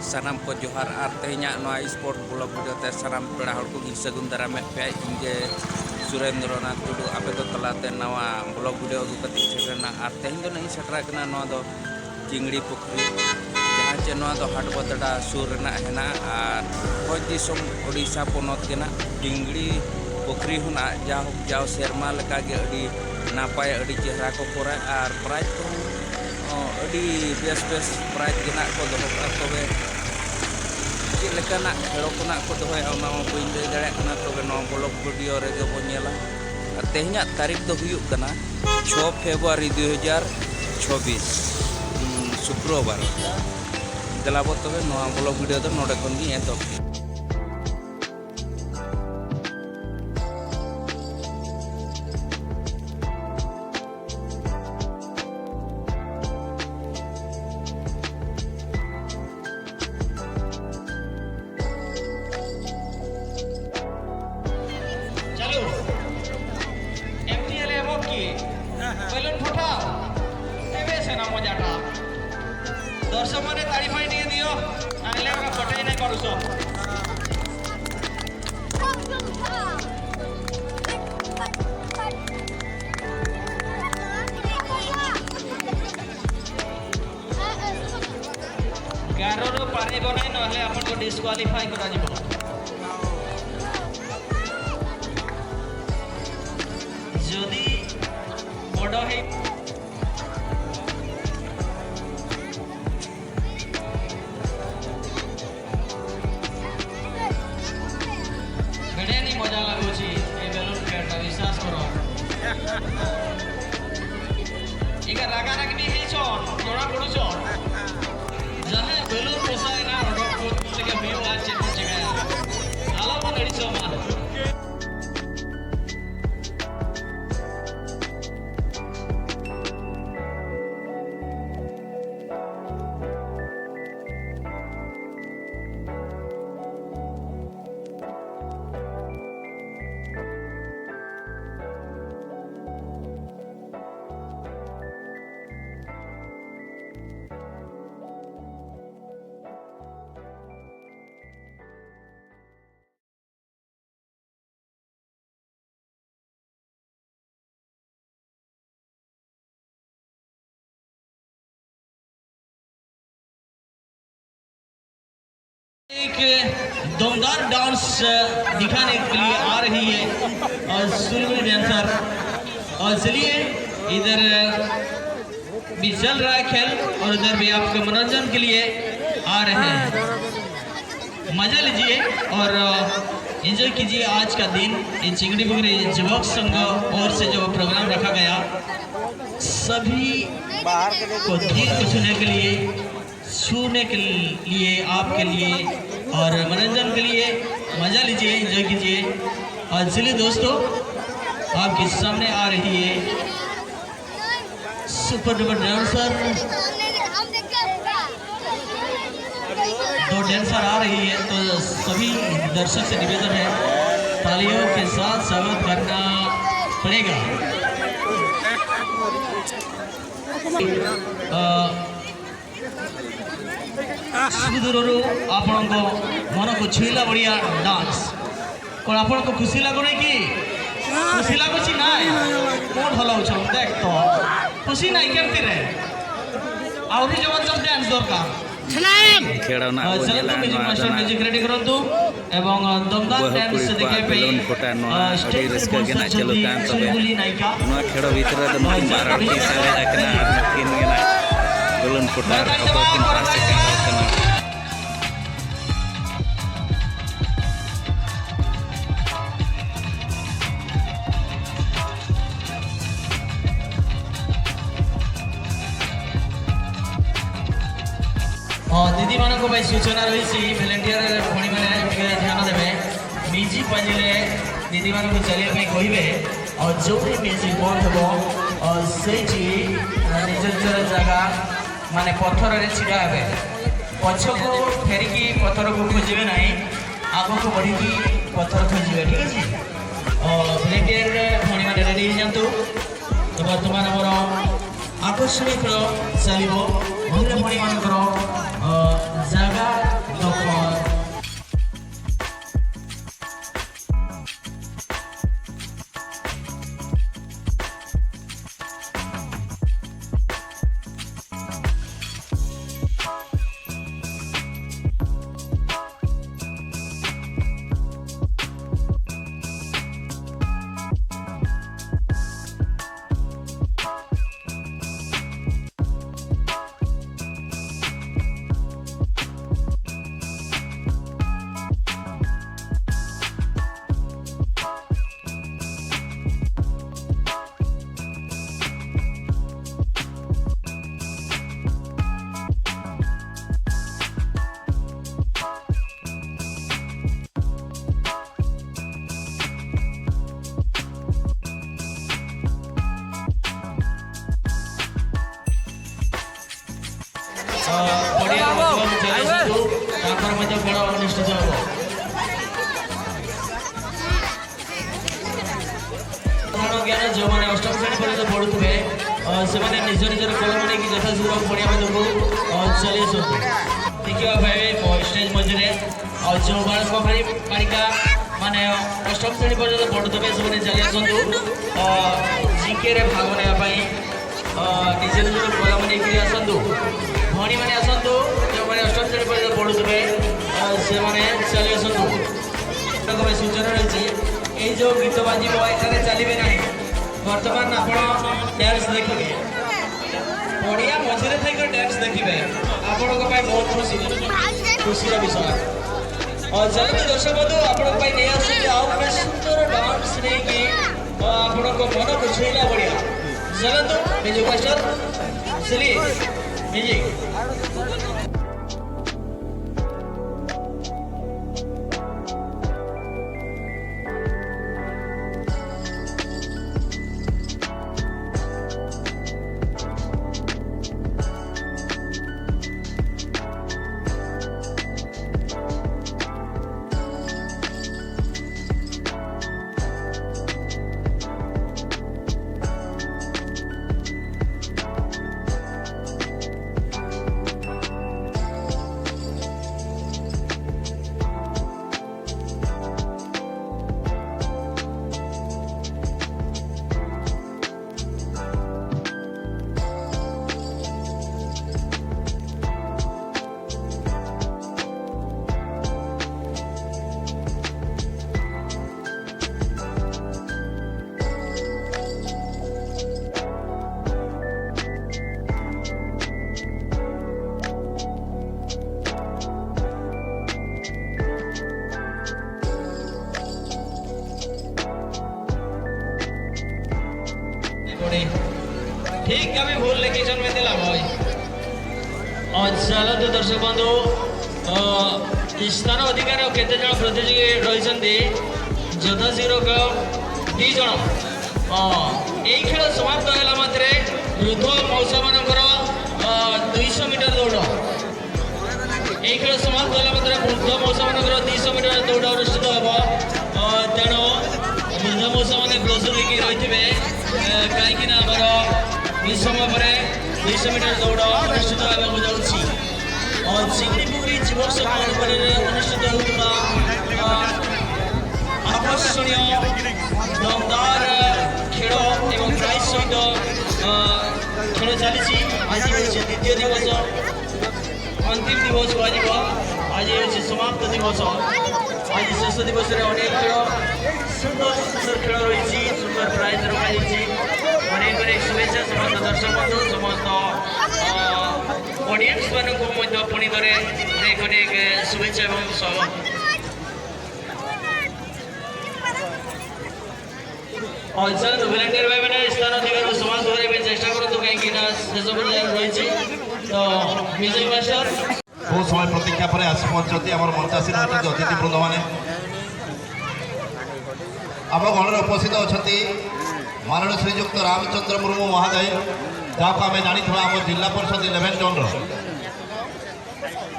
सानाम को जोहार are तेहेኛ नोआ स्पोर्ट ब्लॉग वीडियो ते सानाम पेड़ा हड़ को गिन सगुन दारामेद पे इनगे सुरेंद्रनाथ टुडू आपे तो तलाते नवा ब्लॉग वीडियो अगु कते सेटरना are तेहें दो नहीं सेटरा कना नोआ दो चिंगड़ी पुखरी जहाँ चे नोआ दो हाटबतड़ा सुर रेना हेना are भोज दिसोम ओडिशा पनत के ना चिंगड़ी पुखरी हुना जाओ जाओ सेरमा लेका गे अडी नापाय अडी चेहरा को कोरा are prize को अडी बेस बेस प्राइज के ना को दोहो का तबे चेद लेकाना खेलो कोना को दोहोया ओना मा बइन लई दाड़ेयाग कना तबे नवा ब्लॉग वीडियो रेगे बो नेला are तेहेኛक तारीख दो हुयुग कना 6 फेब्रुआरी 2026 शुक्रवार देलाबो तबे नवा ब्लॉग वीडियो दो नोडे खन गी एतोब। चालू एमटीएल एमो की বেলুন ফোটা এবে সেনা মজাটা দর্শক মানে তাড়ি ফাই দিয়ে দিও আনলে আমরা ফটাই নাই পারুছ। গারରୁ ପାରିବ ନାହିଁ ନହେଲେ ଆପଣଙ୍କୁ ଡିସ୍କ୍ୱାଲିଫାଇ କରାଯିବ। ଯଦି ବଡ଼ ହେଇ ବେଡ଼େନି ମଜା ଲାଗୁଛି ଏ ବେଲୁନ ଖେଳଟା, ବିଶ୍ୱାସ କର। ଇକା ରାଗା ରାଗି ବି ହେଇଛନ୍ ଜଣା ପଡୁଛନ୍ ଯାହା ବେଲୁନ ପୋଷାଏ ନା ଅର୍ଡର ଟିକେ ଭିଉ ଆজ ଚେକ ଚିକାୟା ଆଲାମ ନେଡ଼ିଛ ମା। एक दमदार डांस दिखाने के लिए आ रही है और सुलबुली डांसर। और चलिए इधर भी चल रहा है खेल और उधर भी आपके मनोरंजन के लिए आ रहे हैं। मजा लीजिए और एंजॉय कीजिए आज का दिन। इन चिंगड़ी पुखरी युवक संघ और से जो प्रोग्राम रखा गया सभी को दिल को छूने के लिए, छूने के लिए, आपके लिए और मनोरंजन के लिए मजा लीजिए, एंजॉय कीजिए। और चलिए दोस्तों आपके सामने आ रही है सुपर डुपर डांसर। दो डांसर आ रही है तो सभी दर्शक से निवेदन है तालियों के साथ स्वागत करना पड़ेगा। ସୁଦୂରରୁ ଆପଣଙ୍କ ମନକୁ ଛୁଇଁଲା ବଢ଼ିଆ ଡାନ୍ସ। କ'ଣ ଆପଣଙ୍କୁ ଖୁସି ଲାଗୁନି କି? ଖୁସି ଲାଗୁଛି ନାଇଁ? କ'ଣ ହଲାଉଛ ଦେଖ ତ, ଖୁସି ନାଇଁ କେମିତିରେ? ଆହୁରି ଜବରଦସ୍ତ ଡ୍ୟାନ୍ସ ଦରକାର। खेल ना बो ଚାଲନ୍ତୁ नेला ମ୍ୟୁଜିକ୍ नोआ ମାଷ୍ଟର दो ना ମ୍ୟୁଜିକ୍ ରେଡି କରନ୍ତୁ ଏବଂ ଦମଦାର ବହ ଡ୍ୟାନ୍ସ କୁੜੀ କୋ ଦେଖିବା ପାଇଁ ବେଲୁନ ଫଟା ନୋଆ अडी ଷ୍ଟେଜରେ रस्का के ना चलो ପହଞ୍ଚିଛନ୍ତି कान तबे ଚୁଲବୁଲି ନାୟିକା। नोआ खेड़ भीतर रे नुकिन बार हड़ किन साले अकना are नुकिन गे ना बेलुन फटा अको किन फास्ट सेकंड कना। ଦିଦିମାନଙ୍କ ପାଇଁ ସୂଚନା ରହିଛି, ଭଲେଣ୍ଟିୟର ଭଉଣୀମାନେ ଟିକେ ଧ୍ୟାନ ଦେବେ। ମ୍ୟୁଜିକ୍ ବାଜିଲେ ଦିଦିମାନଙ୍କୁ ଚାଲିବା ପାଇଁ କହିବେ ଆଉ ଯେଉଁଠି ମ୍ୟୁଜିକ୍ ବନ୍ଦ ହେବ ସେଇଠି ନିଜ ନିଜର ଜାଗା ମାନେ ପଥରରେ ଛିଡ଼ା ହେବେ। ପଛକୁ ଫେରିକି ପଥରକୁ ଖୋଜିବେ ନାହିଁ, ଆଗକୁ ବଢ଼ିକି ପଥର ଖୋଜିବେ, ଠିକ୍ ଅଛି? ଭଲେଣ୍ଟିୟର ଭଉଣୀମାନେ ରେଡ଼ି ହେଇଯାଆନ୍ତୁ। ତ ବର୍ତ୍ତମାନ ଆମର ଆକର୍ଷଣୀୟ ଖେଳ ଚାଲିବ। ମହିଳା ଭଉଣୀମାନଙ୍କର ଜାଗା ସେମାନେ ନିଜ ନିଜର କଲମ ନେଇକି ଯଥାଶୀଘ୍ର ପଡ଼ିଆ ମଧ୍ୟକୁ ଚାଲି ଆସନ୍ତୁ। ଦେଖିବାକୁ ପାଇବେ ଷ୍ଟେଜ୍ ମଝିରେ ଆଉ ଯେଉଁ ବାଳକ ବାଳିକା ମାନେ ଅଷ୍ଟମ ଶ୍ରେଣୀ ପର୍ଯ୍ୟନ୍ତ ପଢ଼ୁଥିବେ, ସେମାନେ ଚାଲି ଆସନ୍ତୁ ଜିକେରେ ଭାଗ ନେବା ପାଇଁ। ନିଜ ନିଜର କଲମ ନେଇକରି ଆସନ୍ତୁ। ଭଉଣୀମାନେ ଆସନ୍ତୁ, ଯେଉଁମାନେ ଅଷ୍ଟମ ଶ୍ରେଣୀ ପର୍ଯ୍ୟନ୍ତ ପଢ଼ୁଥିବେ ସେମାନେ ଚାଲି ଆସନ୍ତୁ। ପାଇଁ ସୂଚନା ରହିଛି, ଏଇ ଯେଉଁ ଗୀତ ବାଜିବ ଏଠାରେ ଚାଲିବେ ନାହିଁ। ବର୍ତ୍ତମାନ ଆପଣ ଡ୍ୟାନ୍ସ ଦେଖିବେ, ପଡ଼ିଆ ମଝିରେ ଥାଇକି ଡ୍ୟାନ୍ସ ଦେଖିବେ, ଆପଣଙ୍କ ପାଇଁ ବହୁତ ଖୁସିର ବିଷୟ। ଚାଲନ୍ତୁ ଦର୍ଶକ ବନ୍ଧୁ, ଆପଣଙ୍କ ପାଇଁ ନେଇ ଆସୁଛି ଆଉ ଗୋଟେ ସୁନ୍ଦର ଡାନ୍ସ ନେଇକି, ଆପଣଙ୍କ ମନକୁ ଛୁଇଁଲା ବଢ଼ିଆ। ଚାଲନ୍ତୁ ମ୍ୟୁଜିକ୍ ମାଷ୍ଟର, ଚଲିଏ ମ୍ୟୁଜିକ୍। ঠিক আমি ভুল লেখি জন্মে দিলাম হয়। ଚାଲନ୍ତୁ ଦର୍ଶକ ବନ୍ଧୁ, ସ୍ଥାନ ଅଧିକାର କେତେ ଜଣ ପ୍ରତିଯୋଗୀ ରହିଛନ୍ତି? ଯଥାଶୀଘ୍ର 2 ଜଣ। ଏଇ ଖେଳ ସମାପ୍ତ ହେଲା ମାତ୍ରେ ବୃଦ୍ଧ ମଉସାମାନଙ୍କର 200 ମିଟର ଦୌଡ଼। ଏଇ ଖେଳ ସମାପ୍ତ ହେଲା ମାତ୍ରେ ବୃଦ୍ଧ ମଉସାମାନଙ୍କର 200 ମିଟର ଦୌଡ଼ ଅନୁଷ୍ଠିତ ହେବ। ତେଣୁ ବୃଦ୍ଧ ମଉସାମାନେ ପ୍ରସ୍ତୁତ ହେଇକି ରହିଥିବେ, କାହିଁକି ନା ଆମର କିଛି ସମୟ ପରେ 200 ମିଟର ଦୌଡ଼ ଅନୁଷ୍ଠିତ ହେବାକୁ ଯାଉଛି। ଚିଙ୍ଗିଡ଼ିପୁରୀ ଯୁବକ ସଂଘ ନିକଟରେ ଅନୁଷ୍ଠିତ ହେଉଥିବା ଆକର୍ଷଣୀୟ ଦମଦାର ଖେଳ ଏବଂ ପ୍ରାଇଜ୍ ସହିତ ଖେଳ ଚାଲିଛି। ଆଜି ହେଉଛି ଦ୍ୱିତୀୟ ଦିବସ, ଅନ୍ତିମ ଦିବସ କୁହାଯିବ। ଆଜି ହେଉଛି ସମାପ୍ତ ଦିବସ। ଆଜି ଶେଷ ଦିବସରେ ଅନେକ ଖେଳ, ସୁନ୍ଦର ସୁନ୍ଦର ଖେଳ ରହିଛି, ସୁନ୍ଦର ପ୍ରାଇଜ୍ ରଖାଯାଇଛି। ଅନେକ ଅନେକ ଶୁଭେଚ୍ଛା ସମସ୍ତ ଦର୍ଶକ ବନ୍ଧୁ, ସମସ୍ତ ଅଡ଼ିଏନ୍ସ ମାନଙ୍କୁ ମଧ୍ୟ ପୁଣି ଥରେ ଅନେକ ଅନେକ ଶୁଭେଚ୍ଛା ଏବଂ ସ୍ୱାଗତ। ଚାଲନ୍ତୁ ଭଲେଣ୍ଟିୟର ଭାଇମାନେ, ସ୍ଥାନ ଅଧିକାର ସମାପ୍ତ କରିବା ପାଇଁ ଚେଷ୍ଟା କରନ୍ତୁ, କାହିଁକି ନା ଶେଷ ପର୍ଯ୍ୟାୟରେ ରହିଛି ତ ମ୍ୟୁଜିକ୍ ମାଷ୍ଟର। ବହୁତ ସମୟ ପ୍ରତୀକ୍ଷା ପରେ ଆସି ପହଞ୍ଚନ୍ତି ଆମର ମଞ୍ଚାସୀନ ଅଛନ୍ତି ଅତିଥି ବୃନ୍ଦମାନେ। ଆମ ଗଣରେ ଉପସ୍ଥିତ ଅଛନ୍ତି ମାନନୀୟ ଶ୍ରୀଯୁକ୍ତ ରାମଚନ୍ଦ୍ର ମୁର୍ମୁ ମହାଦୟ, ଯାହାକୁ ଆମେ ଜାଣିଥିବା ଆମ ଜିଲ୍ଲା ପରିଷଦ 11 ଜୋନ୍ର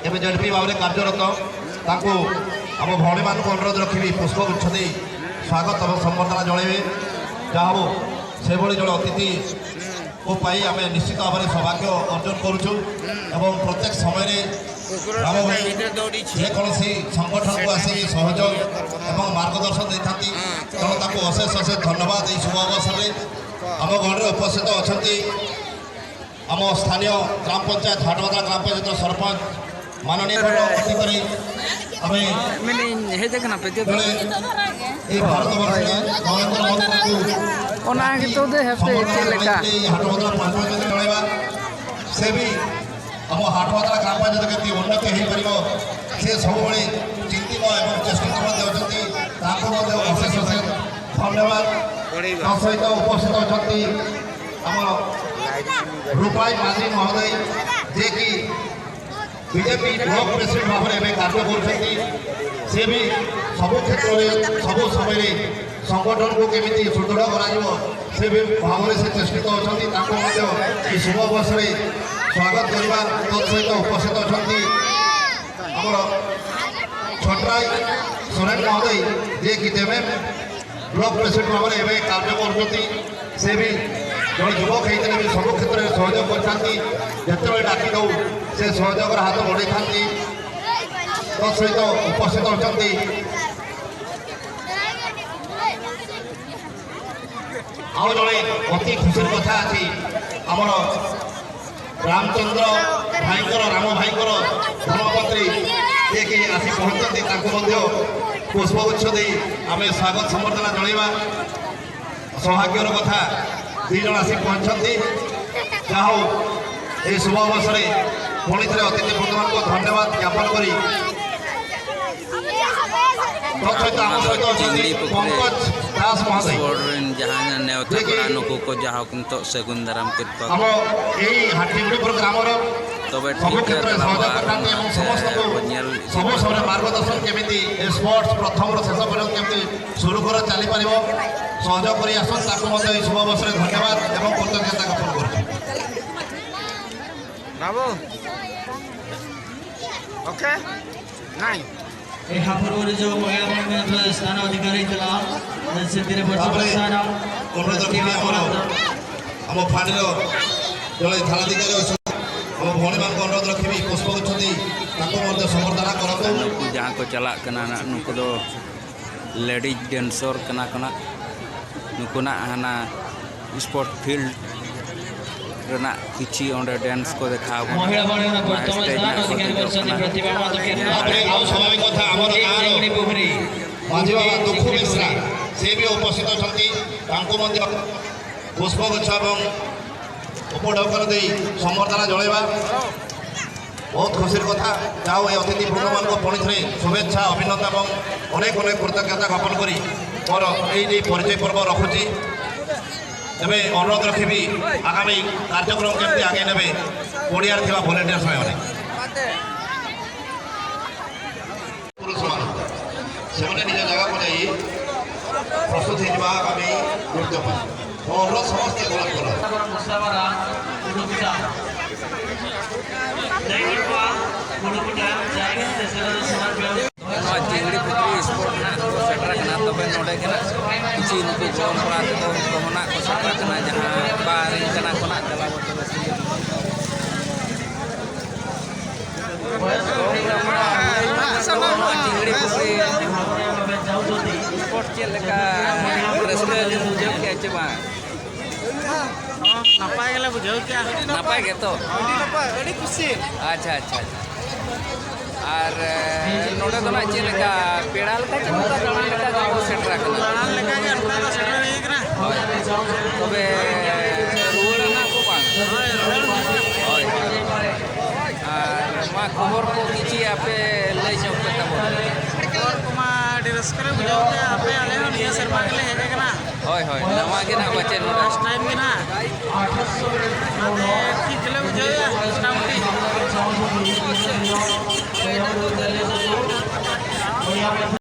ଏବେ ଜେଡପି ଭାବରେ କାର୍ଯ୍ୟରତ। ତାଙ୍କୁ ଆମ ଭଉଣୀମାନଙ୍କୁ ଅନୁରୋଧ ରଖିବି ପୁଷ୍ପଗୁଚ୍ଛ ଦେଇ ସ୍ୱାଗତ ଏବଂ ସମ୍ବର୍ଦ୍ଧନା ଜଣାଇବେ। ଯାହା ହଉ, ସେଭଳି ଜଣେ ଅତିଥିକୁ ପାଇ ଆମେ ନିଶ୍ଚିତ ଭାବରେ ସୌଭାଗ୍ୟ ଅର୍ଜନ କରୁଛୁ ଏବଂ ପ୍ରତ୍ୟେକ ସମୟରେ ରାମ ଭାଇ ଯେକୌଣସି ସଂଗଠନକୁ ଆସି ସହଯୋଗ ଏବଂ ମାର୍ଗଦର୍ଶନ ଦେଇଥାନ୍ତି। ତେଣୁ ତାଙ୍କୁ ଅଶେଷ ଅଶେଷ ଧନ୍ୟବାଦ। ଏହି ଶୁଭ ଅବସରରେ ଆମ ଗଣରେ ଉପସ୍ଥିତ ଅଛନ୍ତି ଆମ ସ୍ଥାନୀୟ ଗ୍ରାମ ପଞ୍ଚାୟତ ହାଟବଦଳା ଗ୍ରାମ ପଞ୍ଚାୟତର ସରପଞ୍ଚ ମାନନୀୟ ଅତୀତରେ ଆମେ ଜଣେ এই ଭାରତବର୍ଷରେ ନରେନ୍ଦ୍ର ମୋଦିଙ୍କୁ ହାଟବଦଳା ପଞ୍ଚାୟତ ଜଣାଇବା, ସେ ବି ଆମ ହାଟବଦଳା ଗ୍ରାମ ପଞ୍ଚାୟତ କେମିତି ଉନ୍ନତି ହୋଇପାରିବ ସେ ସବୁବେଳେ ଚିନ୍ତିତ ଏବଂ ଚେଷ୍ଟିତ ମଧ୍ୟ ଅଛନ୍ତି। ତାଙ୍କୁ ମଧ୍ୟ ଅଶେଷ ଅଶେଷ ଧନ୍ୟବାଦ। ତା ସହିତ ଉପସ୍ଥିତ ଅଛନ୍ତି ଆମର ରୂପାଇ ମାଝୀ ମହୋଦୟ, ଯିଏକି ବିଜେପି ବ୍ଲକ ପ୍ରେସିଡେଣ୍ଟ ଭାବରେ ଏବେ କାର୍ଯ୍ୟ କରୁଛନ୍ତି। ସେ ବି ସବୁ କ୍ଷେତ୍ରରେ ସବୁ ସମୟରେ ସଂଗଠନକୁ କେମିତି ସୁଦୃଢ଼ କରାଯିବ ସେ ବି ଭାବରେ ସେ ଚେଷ୍ଟିତ ଅଛନ୍ତି। ତାଙ୍କୁ ମଧ୍ୟ ଏହି ଶୁଭ ଅବସରରେ ସ୍ୱାଗତ କରିବା। ତତ୍ ସହିତ ଉପସ୍ଥିତ ଅଛନ୍ତି ଆମର ଛଟରାଇ ସୋରେନ ମହୋଦୟ, ଯିଏକି ତେବେ ବ୍ଲକ ପ୍ରେସିଡେଣ୍ଟ ଭାବରେ ଏବେ କାର୍ଯ୍ୟ କରୁଛନ୍ତି। ସେ ବି ଜଣେ ଯୁବକ ହେଇଥିଲେ ବି ସବୁ କ୍ଷେତ୍ରରେ ସହଯୋଗ କରିଥାନ୍ତି। ଯେତେବେଳେ ଡାକି ଦେଉ ସେ ସହଯୋଗର ହାତ ବଢ଼େଇଥାନ୍ତି। ତା ସହିତ ଉପସ୍ଥିତ ଅଛନ୍ତି ଆଉ ଜଣେ ଅତି ଖୁସିର କଥା ଅଛି, ଆମର ରାମଚନ୍ଦ୍ର ଭାଇଙ୍କର, ରାମ ଭାଇଙ୍କର ଧର୍ମପତ୍ନୀ ଯିଏକି ଆସି ପହଞ୍ଚନ୍ତି, ତାଙ୍କୁ ମଧ୍ୟ ପୁଷ୍ପଗୁଚ୍ଛ ଦେଇ ଆମେ ସ୍ୱାଗତ ସମ୍ବର୍ଦ୍ଧନା ଜଣାଇବା। ସୌଭାଗ୍ୟର କଥା, ଦୁଇ ଜଣ ଆସି ପହଞ୍ଚନ୍ତି। ଯାହା ହଉ, ଏହି ଶୁଭ ଅବସରରେ ପୁଣି ଥରେ ଅତିଥି ବୃନ୍ଦମାନଙ୍କୁ ଧନ୍ୟବାଦ ଜ୍ଞାପନ କରି ତତ୍ସହିତ ଆମ ସହିତ ଅଛନ୍ତି ପଙ୍କଜ ଦାସ ମହାଶୟ, जहाँ नेवता पड़ा नुकु को जहाँ नितो सगुन दाराम केद को। ଆମ ଏଇ ହାଟିଗୁଡ଼ିପୁର ଗ୍ରାମର ତବେ ସବୁ ଠିକ୍ କ୍ଷେତ୍ରରେ ସହଯୋଗ କରିଥାନ୍ତି ଏବଂ ସମସ୍ତଙ୍କୁ ସବୁ ସମୟରେ ମାର୍ଗଦର୍ଶନ, କେମିତି ଏ ସ୍ପୋର୍ଟସ ପ୍ରଥମରୁ ଶେଷ ପର୍ଯ୍ୟନ୍ତ କେମିତି ସୁରୁଖୁରୁରେ ଚାଲିପାରିବ ସହଯୋଗ କରି ଆସନ୍ତି। ତାକୁ ମଧ୍ୟ ଏହି ଶୁଭ ଅବସରରେ ଧନ୍ୟବାଦ ଏବଂ କୃତଜ୍ଞତା ଜ୍ଞାପନ କରୁଛୁ। ବାବୁ, ଓକେ ନାଇଁ। ଏହା ପୂର୍ବରୁ ଯେଉଁ ମହିଳାମାନଙ୍କ ସ୍ଥାନ ଅଧିକାର ହେଇଥିଲା, ସେଥିରେ ପଞ୍ଚମ ତାପରେ ସ୍ଥାନ ଅନୁରୋଧ ରଖିବି, ଆମର ଆମ ଫାଣ୍ଡିର ଜଣେ ଥାନାଧିକାରୀ ଅଛନ୍ତି, ଆମ ଭଉଣୀମାନଙ୍କୁ ଅନୁରୋଧ ରଖିବି ପୁଷ୍ପଗୁଚ୍ଛ ଦେଇ ତାଙ୍କୁ ମଧ୍ୟ ସମ୍ବର୍ଦ୍ଧନା କରନ୍ତୁ। नुकु जहाँ को चलाक कना ना नुकु दो लेडीज डांसर कना कना नुकु ना हाना स्पोर्ट फील्ड रना किछि ओंडे डांस को देखा। ମହିଳାମାନଙ୍କ ପ୍ରଥମ ସ୍ଥାନ ଅଧିକାର କରିଛନ୍ତି ପ୍ରତିଭା ମାଧବ। ତାପରେ ଆଉ ସ୍ୱାଭାବିକ କଥା, ଆମର ଗାଁର ଚିଙ୍ଗଡ଼ି ପୋଖରୀ ମାଝୀ ବାବା ଦୁଃଖୁ ମିଶ୍ରା, ସେ ବି ଉପସ୍ଥିତ ଅଛନ୍ତି। ତାଙ୍କୁ ମଧ୍ୟ ପୁଷ୍ପଗୁଚ୍ଛ ଏବଂ ଉପଢୌକନ ଦେଇ ସମ୍ବର୍ଦ୍ଧନା ଜଣାଇବା। ବହୁତ ଖୁସିର କଥା। ଯାହା ହଉ, ଏ ଅତିଥି ବୃନ୍ଦମାନଙ୍କୁ ପୁଣି ଥରେ ଶୁଭେଚ୍ଛା, ଅଭିନନ୍ଦନ ଏବଂ ଅନେକ ଅନେକ କୃତଜ୍ଞତା ଜ୍ଞାପନ କରି ମୋର ଏଇ ଯେ ପରିଚୟ ପର୍ବ ରଖୁଛି। ତେବେ ଅନୁରୋଧ ରଖିବି, ଆଗାମୀ କାର୍ଯ୍ୟକ୍ରମ କେମିତି ଆଗେଇ ନେବେ ପଡ଼ିଆରେ ଥିବା ଭଲେଣ୍ଟିୟର୍ସ ଭାଇମାନେ, ପୁରୁଷମାନେ, ସେମାନେ ନିଜ ଜାଗାକୁ ଯାଇ ପ୍ରସ୍ତୁତ ହେଇଯିବା ଆଗାମୀ ନୃତ୍ୟ ପାଇଁ। ମୋ ଅନୁରୋଧ ସମସ୍ତେ ଅନୁରୋଧ କର। ମୁସାବରା କୁଡୁକୁଟା ଯାଇଗଡ଼ପା କୁଡୁକୁଟା ଯାଇକି ଦେଶର ସମାନ। नवा चिंगड़ी पुखरी स्पोर्ट ना को सेटरा कना, तबे नोडे के ना किछि नुकु गरम पड़ा तको को ना को सेटरा कना, जहाँ बारिन कना को ना चला तबे नवा चिंगड़ी पुखरी स्पोर्ट चेक लेका रस्का बुझाव के चे बा? नपाय गेले बुझाव क्या। नपाय गे तो? अड़ी खुशी। अच्छा अच्छा अच्छा। और नोडे दो ना चेक लेका पेड़ा लेका चे नोका दाᱬᱟ लेका को सेटरा कना? दाᱬᱟ लेका गे अनका दो सेटरा होय कना। होय, तबे रुवड़ ना को बांग? होय, रुवड़। होय। और मा खबर को किछि आपे लई ñok पे तबो? खबर को मा अड़ी रस्का रे बुझाव के आपे आले हो निया सेरमा गेले हेजे कना। होय होय, नवा गे ना बचे नोडे। फर्स्ट टाइम गे ना माने ठीक गेले बुझाव मोटामुटी।